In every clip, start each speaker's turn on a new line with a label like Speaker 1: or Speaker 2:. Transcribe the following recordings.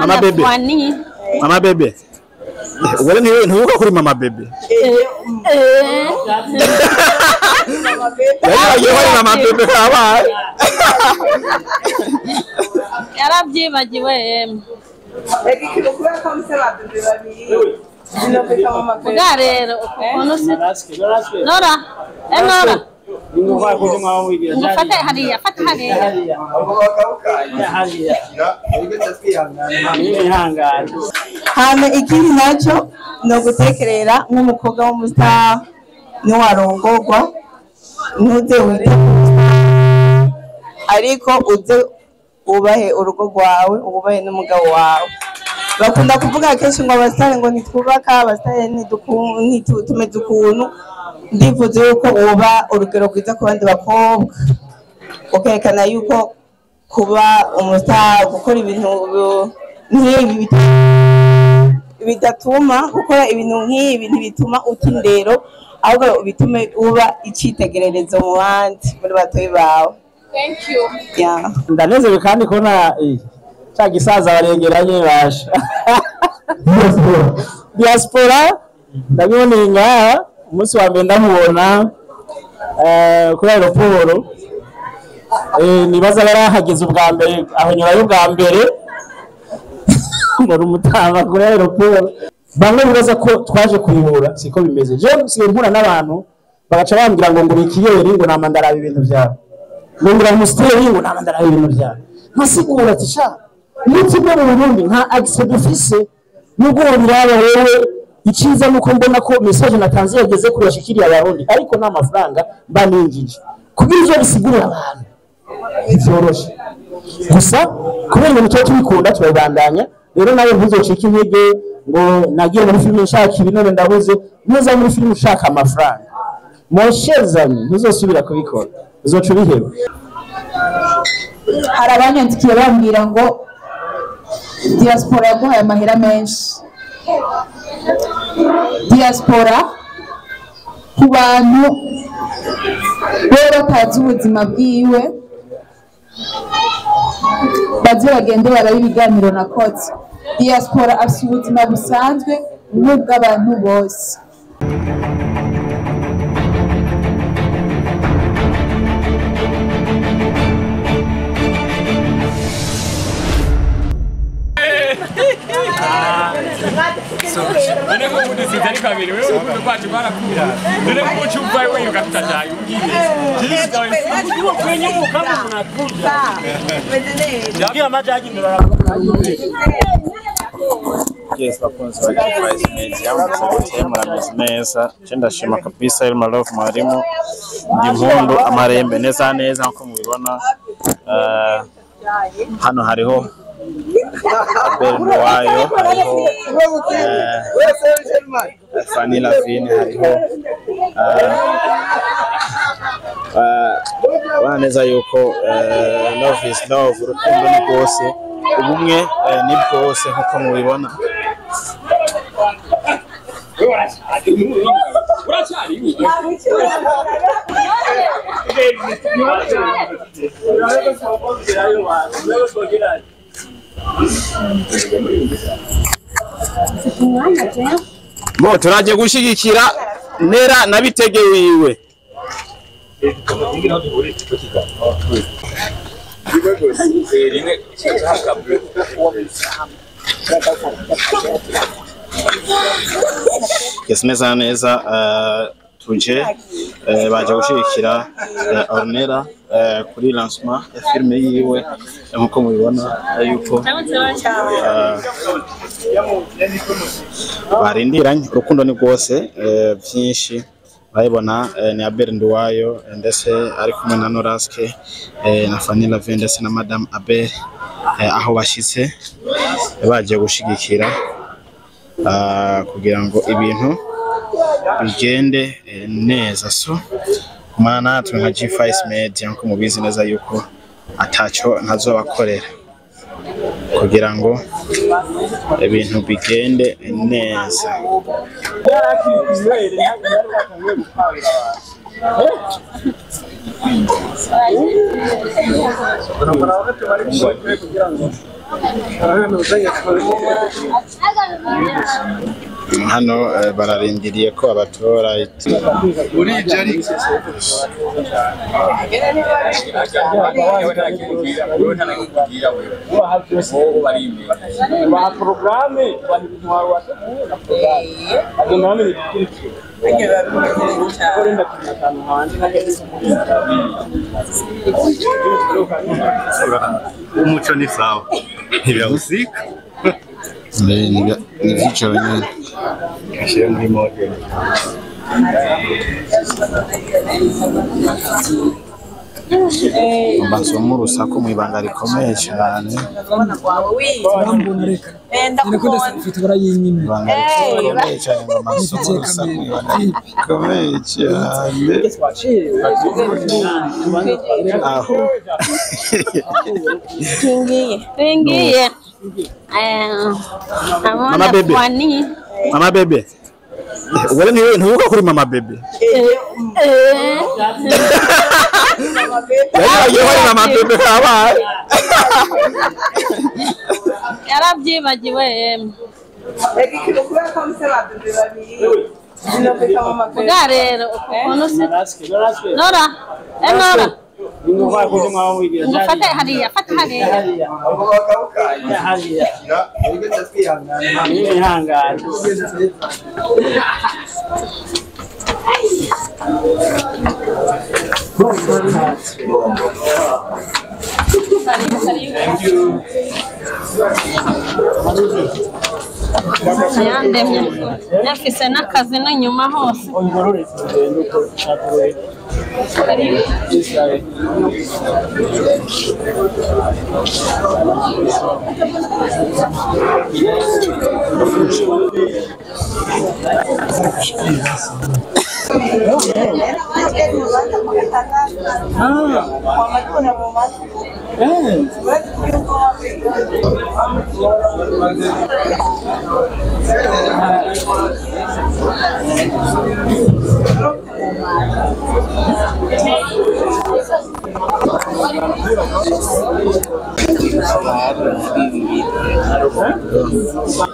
Speaker 1: Mama bebe. Mama bebe. Wala ni ntuka kuri mama bebe. Yagiye mama bebe kabaye.
Speaker 2: Yarabyibagiwe yemwe. Muga rero ukuntu si Nora, Nora. Ngufate hariya, fata hariya.
Speaker 3: Hama ikindi nacyo ni ugutekerera nk'umukobwa w'umustar ntiwarongorwa ntuze wite ariko uze ubahe urugo rwawe ububahe n'umugabo wawe. Bakunda kuvuga kenshi ngo abasitari ngo ntitwubaka, abasitari tumeze ukuntu. Ndifuza yuko uba urugero rwiza ku bandi bakobwa, ukerekana yuko kuba umustar gukora ibintu nk'ibi bidatuma gukora ibintu nk'ibi ntibituma uta indero, ahubwo bitume uba icyitegererezo mu bandi muri batoyi bawe.
Speaker 2: Thank you.
Speaker 3: Yeah.
Speaker 4: Ndanezerewe kandi kubona cya gisaza barengeranye basha diaspora ndabiboneye ngaha umunsi wa mbere ndamubona kuri aeroport, nibaza yarahageze ubwa mbere ahonyurayo ubwa mbere mbona umutama kuri aeroport. Bamwe bibaza ko twaje kuyibura, siko bimeze. Je nsigaye mpura n'abantu bagaca bambwira ngo ngo ikiyeri ngo nama ndaraba ibintu byawe, ngo ngira umusiteri ngo nama ndaraba ibintu byawe. Nkasigura ati sha n'ikimwe mu Burundi nka accès dufise nubwo biraba wewe icyiza nuko mbona ko message natanze yageze kuri bashikiriye abarundi, ariko nta mafaranga mba ninjije kugira ivyo bisigurira abantu ntivyoroshe. Gusa kubera ibintu tuba tubikunda turabibandanya. Rero nawe ntuzocike intege ngo nagiye muri filime nshaka ibi none ndabuze. Ntuza muri filime ushaka amafaranga, mon chers amis, ntuzosubira kubikora, uzoca ubiheba.
Speaker 5: Hari abanyandikiye bambwira ngo diaspora yaguhaye amahera menshi. Diaspora ku bantu bo batazi ubuzima bwiwe baze bagende barabe ibiganiro na kotsi. Diaspora afite ubuzima busanzwe nk'ubw'abantu bose.
Speaker 6: Yes, bakunzi ba G5 Media, murakoze murameze neza. Je ndashima kabisa Elma Love mwarimu ndi mpundu amarembe neza neza nko mubibona. Hano hariho Abel Nduwayo, hariho Fanny Lavine, hariho ubona neza yuko love is love, urukundo ni rwose, ubumwe ni bwose nkuko mubibona. Bo turaje gushigikira Nera na Bitege wiwe. Yes, neza neza tuje baje gushigikira Ornella kuri lancement ya filme yiwe nkuko mubibona yuko barindiranye urukundo ni rwose byinshi bayibona. Ni Abel Nduwayo ndetse ari kumwe na Noraske na Fanny Lavine ndetse na Madame Abel, aho bashitse baje gushigikira kugira ngo ibintu bigende neza. So kumana natwe nka G5 Media nkuko mubizi neza yuko ataco ntazobakorera kugira ngo ibintu bigende neza. Hano bararindiriye ko abatora.
Speaker 7: Umuco ni sawa ntibawusika.
Speaker 6: Ni ivyicaro nyene.
Speaker 7: Ashyira muri mode.
Speaker 6: Mbasoma urusaku mw'ibanga rikomeye cyane. Ibanga rikomeye cyane, ngo mbasome urusaku mw'ibanga rikomeye cyane. Aho
Speaker 2: Twingiye.
Speaker 1: Mama bebe. Mama bebe. Ubwo ntiwibuka kuri mama bebe. Yari mama bebe kabaye.
Speaker 2: Yarabyibagiwe yemwe. Bwa rero ukuntu si Nora, Nora. Ngufate hariya, fata hariya. Yandemye yafise n'akazi n'inyuma hose.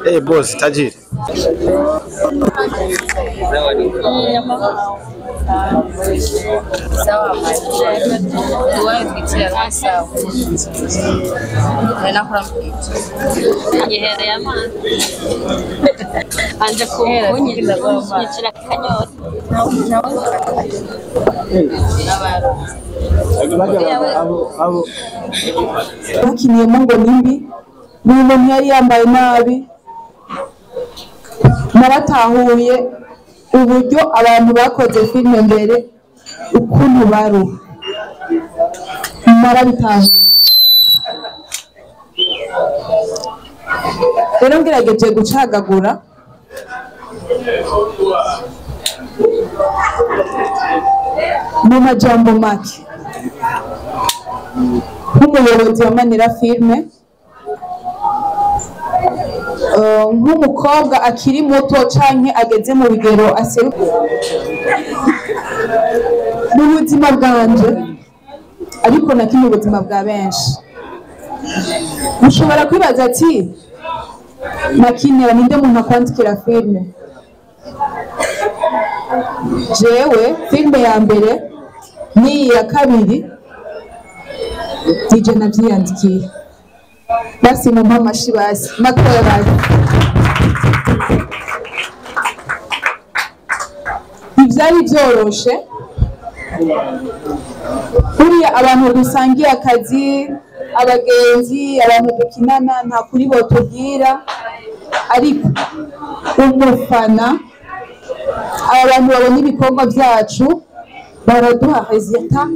Speaker 6: Eh, boss, tajiri.
Speaker 8: Sawa sawa.
Speaker 2: Ngihereye amazi. Anje kunyicira akanyota.
Speaker 5: Bakiniyemo ngo nimbi buri muntu yari yambaye nabi. Naratahuye uburyo abantu bakoze filime mbere ukuntu baruha, narabitahuye. Rero ngerageje gucagagura mu majambo make nk'umuyobozi wa Manira Filime, nk'umukobwa akiri muto canke ageze mu bigero aseruka mu buzima bwanje, ariko na kimwe ubuzima bwa benshi. Mushobora kwibaza ati Makinera ninde muntu akwandikira filime? Jewe filime ya mbere n'iyi ya kabiri DJ navyiyandikiye. Basi mumpe amashi basi matoya basi. Ntivyari vyoroshe. Buriya abantu dusangiye akazi, abagenzi, abantu dukinana nta kuri botubwira, ariko umufana, aba bantu babona ibikorwa vyacu baraduha resultat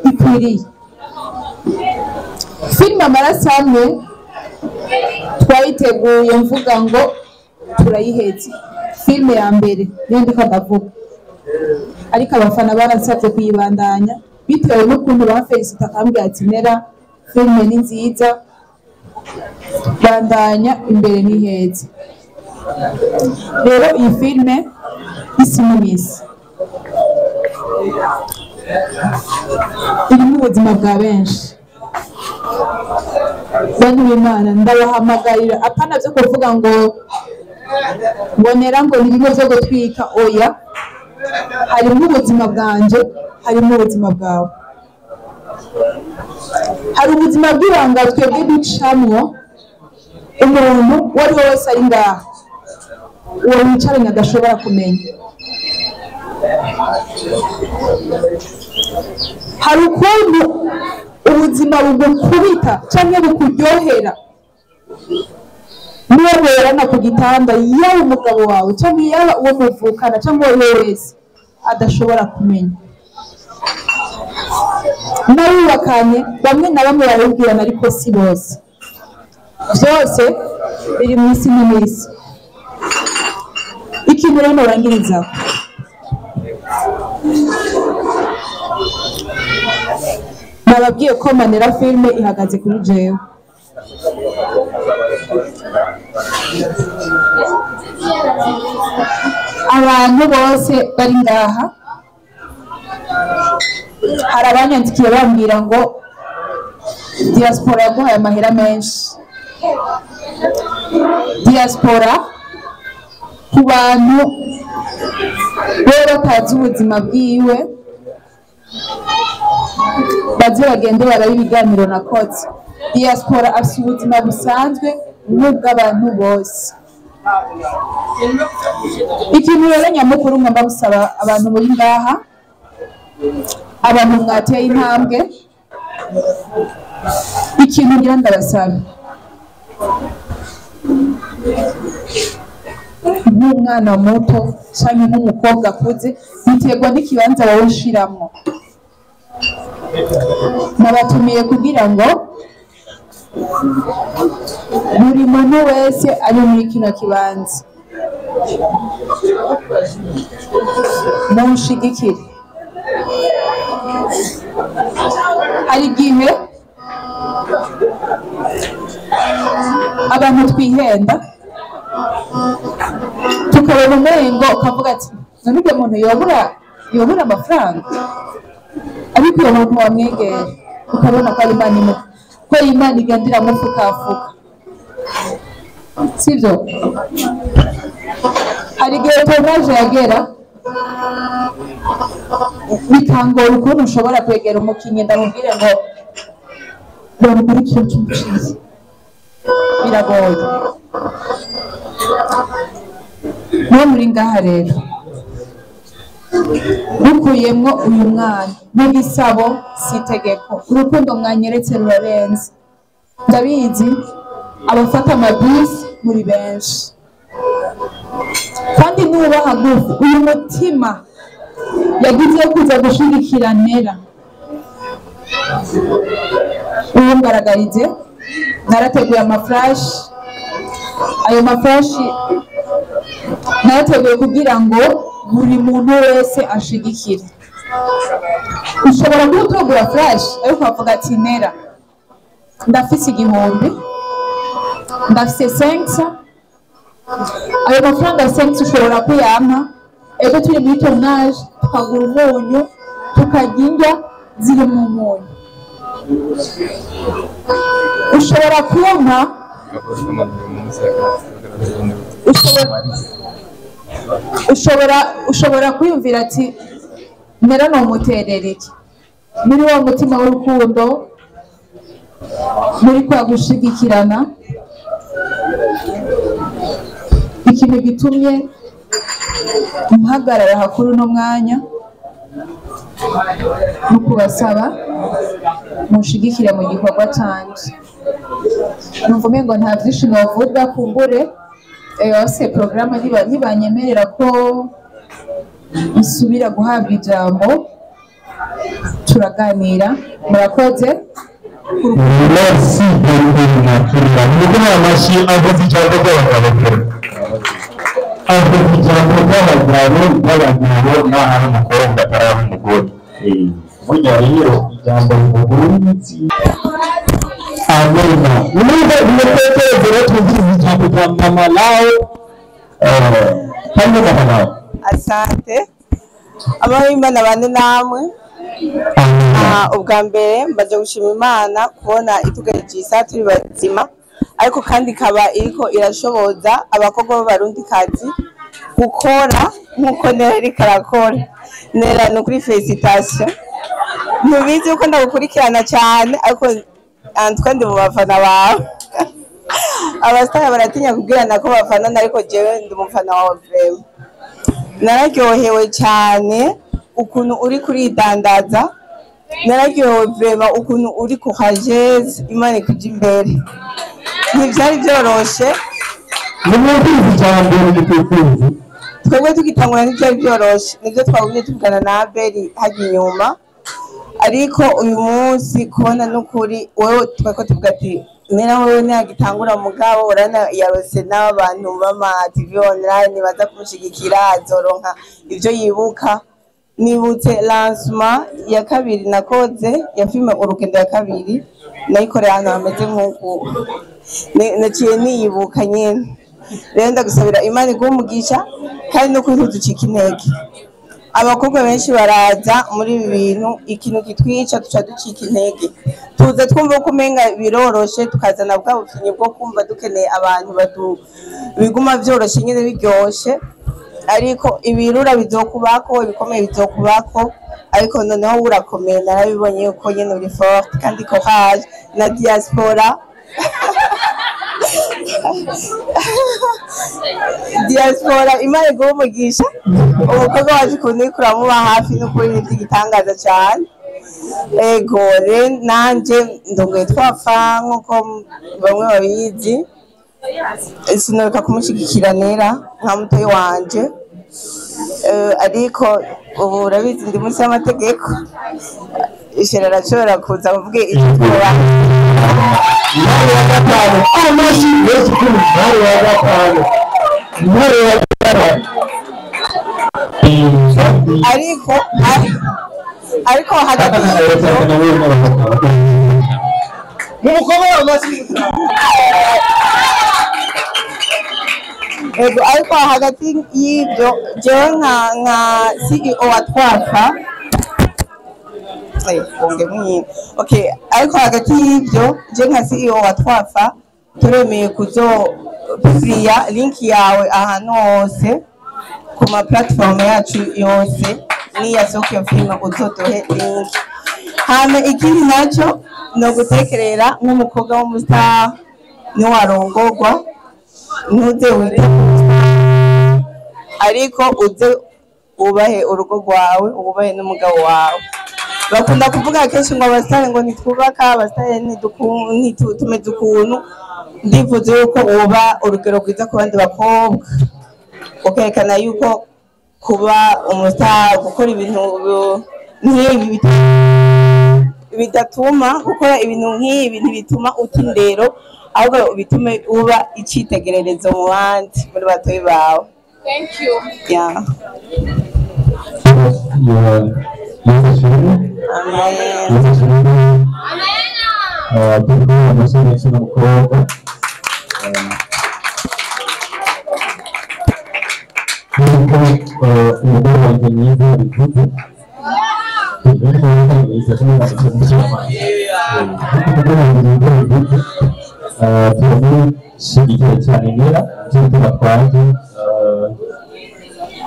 Speaker 5: ikwiriye. Filime Amaraso Amwe twayiteguye mvuga ngo turayiheze. Filime ya mbere niyo ndiko ndavuga, ariko abafana baransavye kuyibandanya bitewe n'ukuntu bamfelicita akambwira ati Nera filime ni nziza, bandanya imbere ni heza. Rero iyi filime isi n'imisi Irimo ubuzima bwa benshi. Bantu b'Imana, ndabahamagarira apana byo kuvuga ngo mbonera ngo ni bimwe byo gutwika, oya. Harimo ubuzima bwanje, harimo ubuzima bwawe, hari ubuzima bw'ibanga twebwe ducamwo. Umuntu uwo ari we wese ari ngaha, uwo wicaranye adashobora kumenya. Hari ukuntu ubuzima bugukubita cyangwa bukuryohera, niyo werana ku gitanda, yaba umugabo wawe cyangwa yaba uwo muvukana cyangwa uwo ari we wese adashobora kumenya. N'abubakanye bamwe na bamwe barabibwirana, ariko si bose. Byose biri mu isi n'iminsi. Ikintu rero norangirizaho, nababwiye ko Manera filime ihagaze kuri jewe. Abantu bose bari ngaha, hari abanyandikiye bambwira ngo diaspora yaguhaye amahera menshi. Diaspora ku bantu bo batazi ubuzima bwiwe, baze bagende barabe ibiganiro nakoze. Diaspora afite ubuzima busanzwe nk'ubw'abantu bose. Ikintu rero nyamukuru ngomba gusaba abantu muri ngaha, abantu mwateye intambwe, ikintu ngira ndabasaba nk'umwana muto cyangwa nk'umukobwa akuze, biterwa n'ikibanza wowe ushiramwo. Nabatumiye kugira ngo buri muntu wese ari muri kino kibanza munshigikire. Hari igihe abantu twihenda tukabona umengo, ukavuga ati none uyu muntu yobura amafaranga, ariko uwo muntu wamwegera ukabona ko ari Imana imuha, ko Imana igenda iramufukafuka, sibyo? Hari igihe tonaje yagera bikangora ukuntu ushobora kwegera umukinnyi ndamubwire ngo dore muri kino cy'umuceri, biragoye. Niba muri ngaha rero dukuyemwo uyu mwana n'igisabo si itegeko, urukundo mwanyeretse rurarenze. Ndabizi abafata amabisi muri benshi, kandi nubaha gufi uyu mutima yagize yo kuza gushigikira Nera, uwungaragarize. Narateguye amafurashi, ayo mafurashi narateguye kugira ngo buri muntu wese ashigikire. Ushobora kuba utogura furashi ariko ukavuga ati Nera ndafise 1000, ndafise 500, ayo mafaranga 500 ushobora kuyampa ejo turi muri tournage tukagura umunyu tukarya indya ziri mu munyu. Ushobora kumpa, ushobora kwiyumvira ati Nera nomuterera iki, muri wa mutima w'urukundo, muri kwa gushigikirana. Ikintu gitumye mpagarara hakuru no mwanya no kubasaba munshigikire mu gikorwa canje. Numva umengo nta byinshi novuga, kumbure yose programme ntibanyemerera ko nsubira guhabwa ijambo, turaganira. Murakoze.
Speaker 8: Merci beaucoup. Amashyi avuze ijambo ry'abagabo, avuze ijambo ry'abagabo ry'abagabo n'aho ari umukobwa atari umugore. Burya rero ijambo rimuguritse. Amena. Niba mutekereze rero twumvirize ijambo rya mama nawe, kandi mama nawe.
Speaker 3: Asante. Amahoro y'Imana bane namwe. Ubwa mbere mbaje gushima Imana kubona itugejeje isaha turi bazima, ariko kandi ikaba iriko irashoboza abakobwa b'abarundikazi gukora nk'uko Nera iriko arakora. Nera, ni ukuri félicitations. Ntubizi yuko ndagukurikirana cyane, ariko antwe ndi mu bafana bawe. Abasitari baratinya kubwirana ko bafanana, ariko jewe ndi umufana wawe. Vraiment nararyohewe cyane ukuntu uri kuridandaza, nararyohewe vraiment ukuntu uri courageuse. Imana ikuja imbere, ntibyari byoroshe.
Speaker 8: Nimwumvirize ijambo mutekereze.
Speaker 3: Twebwe tugitangura ntibyari byoroshe, nibyo twagumye tuvugana na Abeli hajya inyuma, ariko uyu munsi kubona n'ukuri wewe twako tuvuga ati nera wewe ntiyagitangura, mugabo urana yarose n'abantu b'ama TV online baza kumushigikira, azoronka ibyo yibuka. Nibutse lancement ya kabiri nakoze ya filime Urugendo ya kabiri, nayikoreye ahantu hameze nk'uku. Naciye niyibuka nyene. Rero ndagusabira Imana iguhe umugisha, kandi no kuri ntuducike intege. Abakobwa benshi baraza muri ibi bintu, ikintu kitwica tuca ducika intege. Tuza twumva ko umenga biroroshe, tukazana bwa bukinyi bwo kumva dukeneye abantu badu biguma vyoroshe nyene biryoshe, ariko ibirura bizokubako, ibikomeye bizokubako, ariko noneho urakomeye, narabibonye yuko nyene uri forte kandi courage. Na diaspora, diaspora, Imana iguhe umugisha. Umukobwa wacu ukuntu uriko uramuba hafi n'ukuri ni ivy'igitangaza cane. Ego rero nanje ndongoye twapfa nk'uko bamwe babizi, sinoreka kumushigikira Nera nka mutoyi wanje. Ariko ubu urabizi ndi munsi y'amategeko, ishera arashobora kuza mvuge icyo twoba.
Speaker 8: Intare ya gatanu, amashyi menshi kuri intare ya gatanu, intare ya gatanu.
Speaker 3: Ariko hagati y'ibyo
Speaker 1: Mumukomere amashyi.
Speaker 3: Ego, ariko hagati y'ibyo jewe nka CEO wa Twafa. Wongemo. Okay, ariko hagati y'ibyo je nka CEO wa Twafa turemeye kuzo publiya link yawe ahantu hose ku ma platform yacu yose, n'iya Sokyo Film uzoduhe link. Hama ikindi nacyo ni ugutekerera nk'umukobwa w'umustar, niwarongorwa ntuze wite, ariko uze wubahe urugo rwawe, wubahe n'umugabo wawe. Bakunda kuvuga kenshi ngo abasitari ngo ntitwubaka, abasitari tumeze ukuntu. Ndifuza yuko uba urugero rwiza ku bandi bakobwa, ukerekana yuko kuba umusitari, gukora ibintu nk'ibi bidatuma, gukora ibintu nk'ibi ntibituma uta indero, ahubwo bitume uba icyitegererezo mu bandi, muri batoyi bawe.
Speaker 5: Thank you.
Speaker 3: Yeah. Amen.
Speaker 8: Umusore ndetse n'umukobwa, nk'uko umugore wanjye mwiza yabivuze, umugore wanjye mwiza yabivuze, turamushyigikiye cyane Nera by'umutima twaje,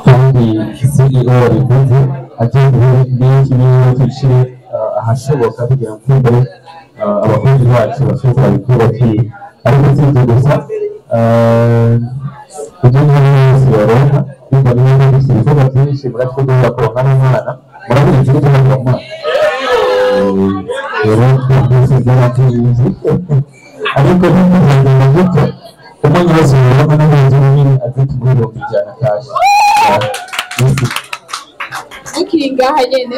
Speaker 8: kandi CEO yabivuze agiye guha link niyo tuyishyire ahashoboka kugira ngo mbere abakozi bacu bashobore kubikora bakiri. Ariko si ibyo gusa, ibyo ngibyo byose baronka bumva niba dufite ibikorwa byinshi muratwo duhora kuronka n'umwana, murabizi ibyo duhora umwana rero byose by'ababyeyi, ariko ntimuzagenda gutyo umwe wese muronka n'ubundi nyine aze kumuha 100,000 cash.
Speaker 5: Ukiri ngaha nyene,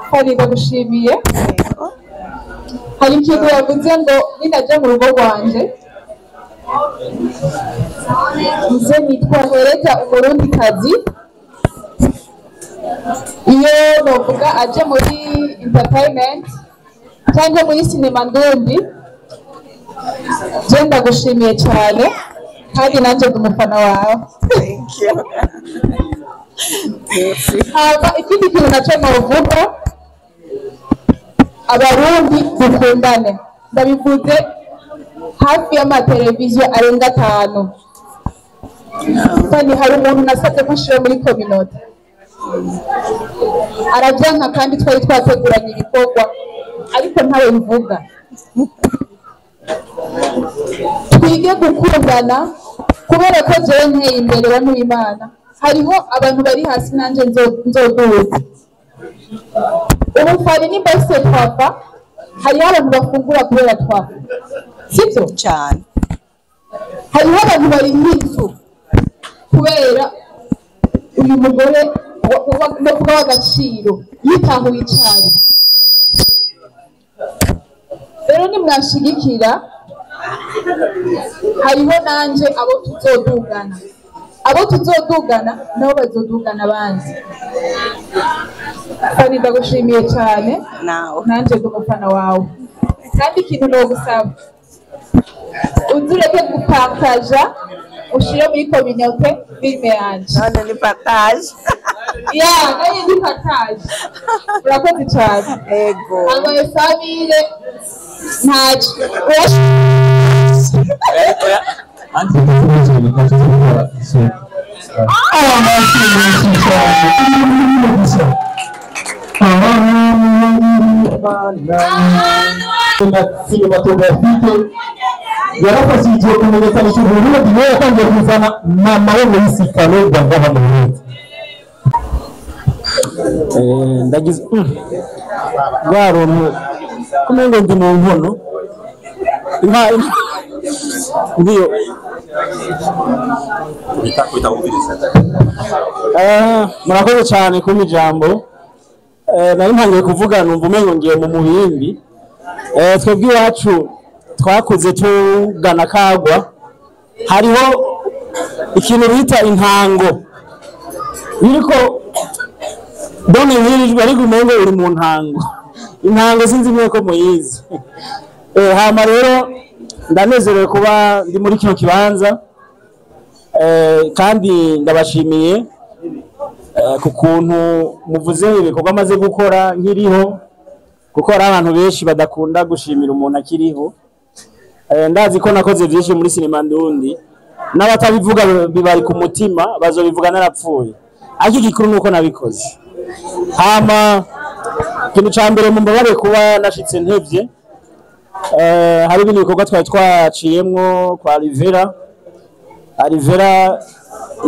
Speaker 5: Fani, ndagushimiye. Hari ikintu yavuze ngo ninajya mu rugo rwanje nze nitwa Hereta umurundikazi, iyo novuga aje muri entertainment cyangwa muri sinema ndundi. Je ndagushimiye cyane, kandi nanjye ndi umufana wawe.
Speaker 3: Thank you.
Speaker 5: Hama ikindi kintu nacyo novuga, Abarundi dukundane. Ndabivuze hafi y'amateleviziyo arenga 5. Kandi hari umuntu nasabye ko nshira muri communauté, arabyanka, kandi twari twateguranye ibikorwa, ariko ntawe mvuga. Twige gukundana, kubera ko jewe nteye imbere, bantu b'Imana, hariho abantu bari hasi, nanje nzoduza. Ubu fari nimba afise twafa, hariho abantu bafungura kubera twafa, sibyo?
Speaker 3: Cyane.
Speaker 5: Hariho abantu bari inzu kubera uyu mugore no kuba w'agaciro yitahuye icari. Rero nimwashigikira, hariho nanje abo tuzodugana, abo tuzodugana nabo bazodugana abandi. Fani, ndagushimiye cyane.
Speaker 3: Nawe.
Speaker 5: Nanje ndi umufana wawe, kandi ikintu nogusaba, uze ureke gupartaja, ushire muri communauté filime yanje.
Speaker 3: None ni partage.
Speaker 5: Ya, nanjye ndi partage. Urakoze cyane.
Speaker 3: Ego.
Speaker 5: Abaye famille ntacyo.
Speaker 8: Anzi, ndetse gukora isuku.
Speaker 4: Amashyi menshi cyane gusa. Cinematographique yarafashije kumenyekanisha Uburundi, niwe yatangiye kuzana mama we muri Sikalo ngaha mu Burundi. Ndagize rwa runtu kumengo ndi mu nkono inka ndiyo. Murakoze cyane kumpa ijambo. Nari ntangiye kuvuga numva umengo ngiye mu mubindi. Twebwe iwacu twakuze tugana kagwa, hariho ikintu bita intango, biriko bone nkirijwe, ariko umengo uri mu ntango. Intango sinzi mwe ko muyizi. Hama rero ndanezerewe kuba ndi muri kino kibanza, kandi ndabashimiye ku kuntu muvuze ibikorwa amaze gukora nkiriho, kuko hari abantu benshi badakunda gushimira umuntu akiriho. Ndazi ko nakoze byinshi muri sinema ndundi, n'abatabivuga bibari ku mutima bazobivuga narapfuye, ariko igikuru nuko nabikoze. Hama ikintu ca mbere, mumbabare kuba nashitse ntevye. Hari ibindi bikorwa twari twaciyemwo kwa Rivera. Rivera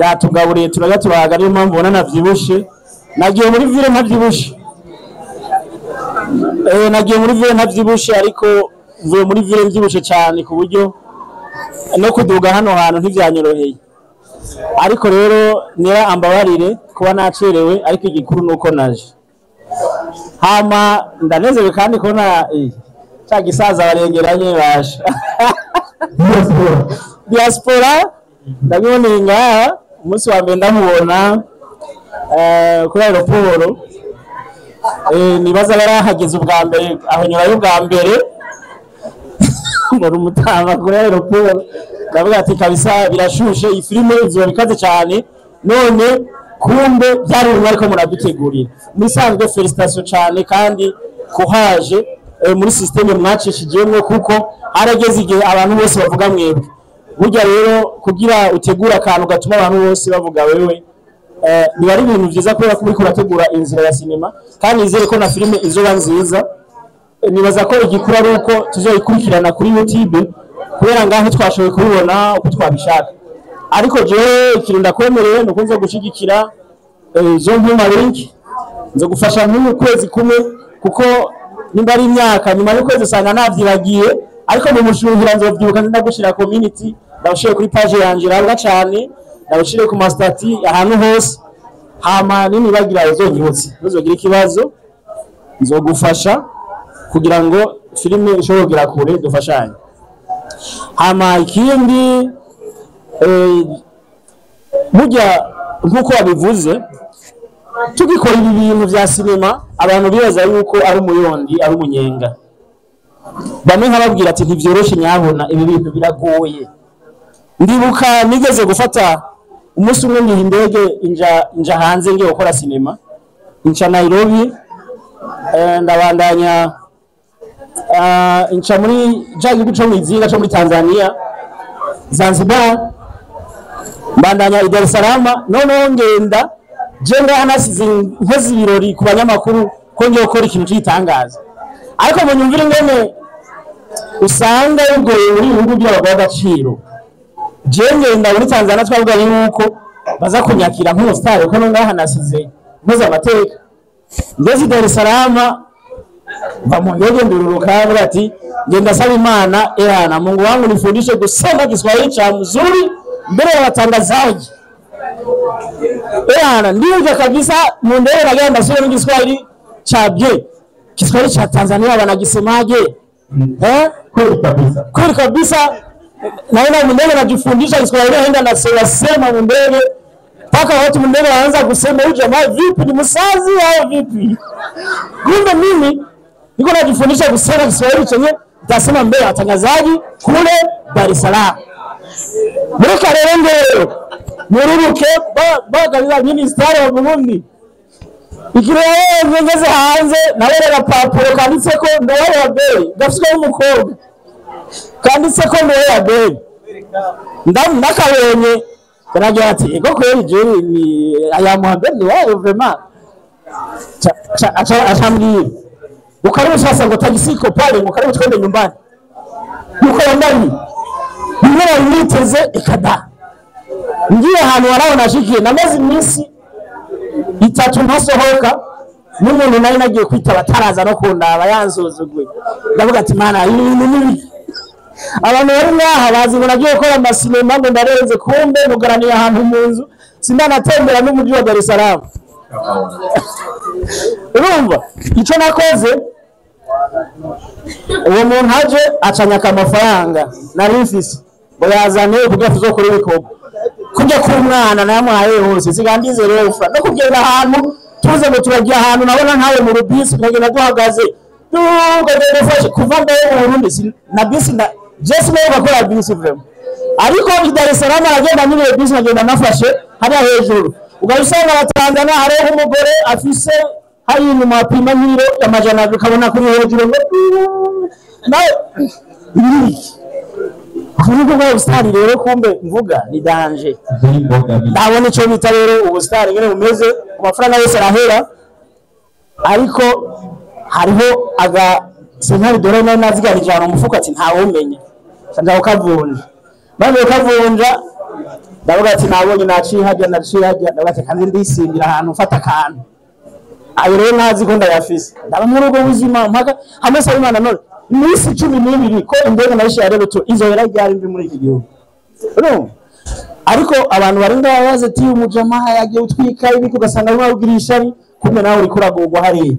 Speaker 4: yatugaburiye turajya turahaga, niyo mpamvu ubona navyibushe. Nagiye muri ville ntavyibushe. Nagiye muri ville ntavyibushe, ariko mvuye muri ville mvyibushe cyane, ku buryo no kuduga hano hantu ntivyanyoroheye. Ariko rero nira ambabarire kuba nacerewe, ariko igikuru nuko naje. Hama ndanezerewe kandi kubona ca gisaza barengeranye basha diaspora, ndabiboneye ngaha. Umunsi wa mbere ndamubona kuri aéroport, nibaza yarahageze ubwa mbere, aho nyurayo ubwa mbere, mbona umutama kuri aéroport, ndavuga ati kabisa birashushe, iyi filime izoba ikaze cyane. None kumbe byari bimwe ariko muradutegurira musanzwe. Félicitations cyane kandi kuhaje muri système mwacishijemwo, kuko harageze igihe abantu bose bavuga mwebwe. Burya rero kugira utegura akantu gatuma abantu bose bavuga wewe, biba ari ibintu byiza, kubera ko uriko urategura inzira ya sinema, kandi nizere ko na filime izoba nziza. Nibaza ko igikuru ari uko tuzoyikurikirana kuri YouTube, kubera ngaho twashoboye kubibona uko twabishaka. Ariko jewe ikintu ndakwemereye ni uko nza gushigikira, zo nkuma link nzo gufasha nk'uku kwezi kumwe, kuko nimba ari imyaka, nyuma y'ukwezi usanga navyibagiye, ariko mu mushuhira nzovyibuka, nza gushira community, ndawushire kuri page yanje irabwa cane, ndawushire ku ma statuts ahantu hose. Hama ninibagira uzonyibutse, ntuzogira ikibazo, nzogufasha kugira ngo filime ishobore kugera kure, dufashanye. Hama ikindi, burya nk'uko wabivuze, tugikora ibi bintu vya sinema abantu bibaza yuko ari umuyondi, ari umunyenga. Bamwe nkababwira ati ntivyoroshe nyabona, ibi bintu biragoye. Ndibuka nigeze gufata Umunsi umwe ngiha indege inja hanze ngiye gukora sinema, nca Nairobi, ndabandanya, nca muri ja gihugu co mw'izinga co muri Tanzania, Zanzibar, mbandanya i Dar es Salaam. Noneho ngenda je ngaha nasize nkoze ibirori ku banyamakuru ko ngiye gukora ikintu c'igitangaza, ariko ngo nyumvire ingene usanga bigoye muri ibihugu by'abagabo agaciro. Je ngenda muri Tanzania twavuganye yuko baza kunyakira nk'umusitari, kuko no ngaha nasize nkoze amateka. Ngeze i Dar es Salaam, mva mu ndege ndururuka, avuga ati ngenda saba Imana, ehana Mungu wangu nifundishe kusema Kiswahili cha mzuri mbele ya watangazaji. Ehana ndivyo kabisa, mu ndege nagenda ndasubira mu Kiswahili cha bien. Kiswahili cha Tanzania wanakisemaje? Eh?
Speaker 8: Kweli kabisa.
Speaker 4: Kweli kabisa, naenda mu ndege najifundisha Kiswahili, naenda nasema sema mu ndege mpaka watu mu ndege wanaanza kusema, huyu jamaa vipi, ni msazi au vipi? Kumbe mimi niko najifundisha kusema Kiswahili chenye nitasema mbele ya watangazaji kule Dar es Salaam. Mureka rero ngero mururuke bagabira minisitari wa Burundi ikirere, ngeze hanze nabere agapapuro kanditseko Ndowayo Abel, gafiswe n'umukobwa, kanditseko Ndowayo Abel. Ndakabonye karagira ati ego kweli jewe ni aya Muhammad Ndowayo vraiment. Acambwira ngo karibu sasa, ngo tagisi iko pale, ngo karibu twende nyumbani. Nuko ndani bimwe nari niteze ikada ngiye ahantu waraho nashikiye, namaze iminsi 3 ntasohoka, n'umuntu nari nagiye kwitaba ataraza no kundaba, yansuzuguye. Ndavuga ati mana, ibi bintu ni biki? Abantu bari ngaha bazi ngo nagiye gukora amasinema, ngo ndarenze, kumbe nugaraniye ahantu mu nzu, sindanatembera n'umujyi wa Dar es Salaam. Urumva icyo nakoze, uwo muntu aje acanyaka amafaranga nari mfise ngo yazane kugira tuzokore ibikorwa, kujya ku mwana nayamuhaye hose sigandize rero no kugenda ahantu tuze ngo turagiye ahantu nabona nkawe mu rubisi tukagenda duhagaze tukagenda ufashe kuva mbere mu Burundi na bisi na je sinari gukora bisi vraiment, ariko i Dar es Salaam aragenda nyine bisi nagenda nafashe hariya hejuru, ugasanga abatanzania hariho umugore afise hari inyuma apima nk'ibiro 200, ukabona kuri hejuru ngo nawe ibiki kuvuga ngo ubusitani rero kumbe mvuga ni danger. Ndabona icyo bita rero ubusitani nyine bumeze, amafaranga yose arahera, ariko hariho aga senkari dore nari naziganije ahantu mu mufuka ati ntawumenya, nja kukavunja, maze kukavunja ndavuga ati nabonye naciye hajya naciye hajya, ndavuga ati kandi ndisimbira ahantu mfata akantu ayo rero ntazi ko ndayafise, ndaba muri ubwo buzima mpaka hamwe saba Imana none iminsi 12 ko indege nayishe ya Rebuto izohera ryari mbi muri iki gihugu. Urumva ariko abantu bari ngaho baze ati umujamaa yagiye utwika ibiki, ugasanga arimo arugira ishari, kumbe nawe uriko uragorwa hariya.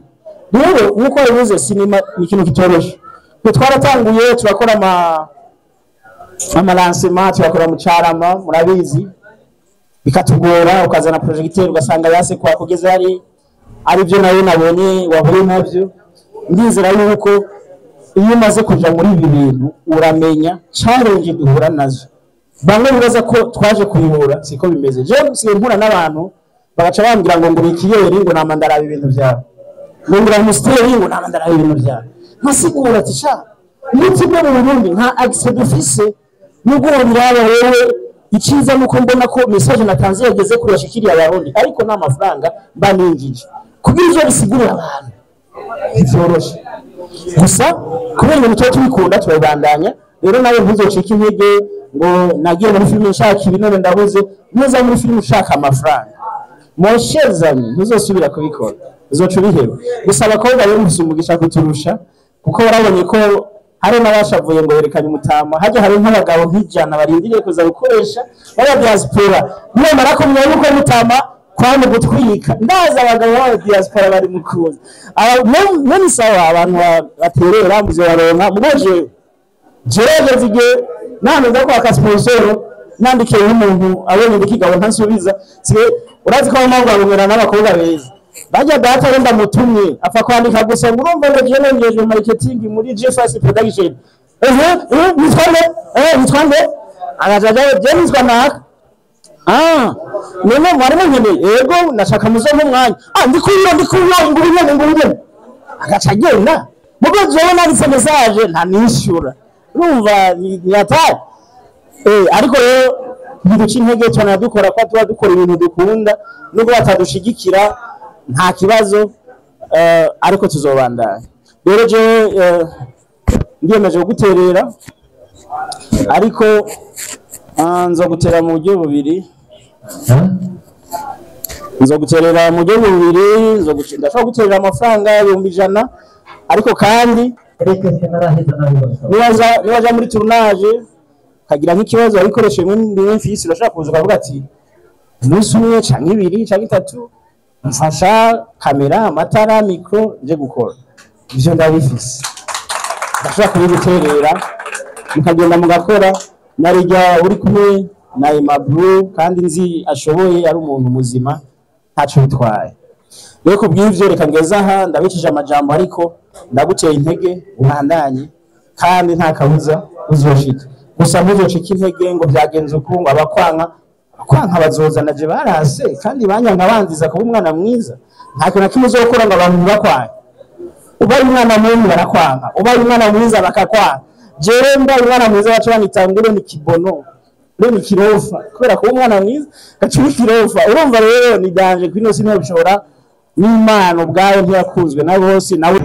Speaker 4: Rero nkuko wabivuze, sinema ni ikintu kitoroshe. Twe twaratanguye turakora amalancement, turakora mu Carama murabizi, bikatugora, ukazana projecteur ugasanga yase kwa kugeza hari ari byo nawe nabonye wahuye nabyo. Ndizera yuko iyo umaze kuja muri ibi bintu uramenya challenge duhura nazo. Bamwe bibaza ko twaje kuyobora, siko bimeze. Je nsigaye mpura n'abantu bagaca bambwira ngo ngo ikiyeri ngo namandara ibintu byabo, ngo ngira musteri ngo namandara ibintu byabo. Nkasigura ati sha n'ikibwe mu Burundi nka accès dufise nubwo biraba wewe, icyiza nuko mbona ko message natanze yageze kuri bashikiriye abarundi, ariko nta mafaranga mba ninjije kugira ivyo bisigurira abantu ntivyoroshe. Gusa kubera ibintu tuba tubikunda turabibandanya. Rero nawe ntuzocike intege ngo nagiye muri filime nshaka ibi none ndabuze. Nuza muri filime ushaka amafaranga, mon chers amis, ntuzosubira kubikora, uzoca ubiheba. Gusa abakobwa rero mufise umugisha kuturusha, kuko barabonye ko hari n'abashavuye ngo berekanye umutama, hajya hari nk'abagabo nk'ijana barindiriye kuza gukoresha baba diaspora, nibamara kumenya yuko mutama kwani gutwika, ndaza abagabo b'aba diaspora bari mukuza none sawa, abantu baterera muzobaronka mugoje. Jewe igihe nane nza kwaka sponsor nandikiye nk'umuntu abonye ndikigabo ntansubiza, urazi ko mpamvu arongera n'abakobwa beza bajya data rero ndamutumye apfa kwandika gusa ngo urumva ngo jewe nongejwe marketing muri G-Fast Production, nitwa nde, nitwa nde, agajaja je nitwa naka, Ah, none mwari munkeneye? Yego, nashaka muzompe umwanya. Ah, ndi kuriyo, ndi kuriyo, nguru nyene, nguru nyene. Agaca agenda. Mugo jewe nanditse message ntanishyura. Urumva ni hatari. Ariko rero ntiduca intege, turanadukora ko tuba dukora ibintu dukunda, nubwo batadushigikira nta kibazo, ariko tuzobandanya. Rero jewe ndiyemeje kuguterera, ariko nzogutera mu buryo bubiri. Nzoguterera mu buryo bubiri, ndashobora guterera amafaranga 100,000, ariko kandi niwaza muri tournage kagira nk'ikibazo wabikoresheje bimwe mfise, urashobora kuza ukavuga ati umunsi umwe canke ibiri canke itatu mfasha kamera, amatara, mikro, nje gukora. Ivyo ndabifise, ndashobora kubiguterera mukagenda mugakora. Narijya uri kumwe na Aimable kandi nzi ashoboye, ari umuntu muzima, ntaco bitwaye. Rero kubw'ivyo reka ngeze aha, ndabicije amajambo, ariko ndaguteye intege ubandanye, kandi nta kabuza uzoshika. Gusa ntuzocike intege ngo byagenze uku, ngo abakwanka bazozana, je barase kandi banyanka banziza kuba umwana mwiza. Nta kintu na kimwe uzokora ngo abantu ntibakwanke. Ubaye umwana mubi barakwanga, ubaye umwana mwiza bakakwanga. Jewe mbaye umwana mwiza baca banyita ngo ni kibono, ni kirofa, kubera kuba umwana mwiza gaca uba ikirofa. Urumva rero ni danger kwino si ntibishobora, n'Imana ubwayo ntiyakunzwe na bose nawe.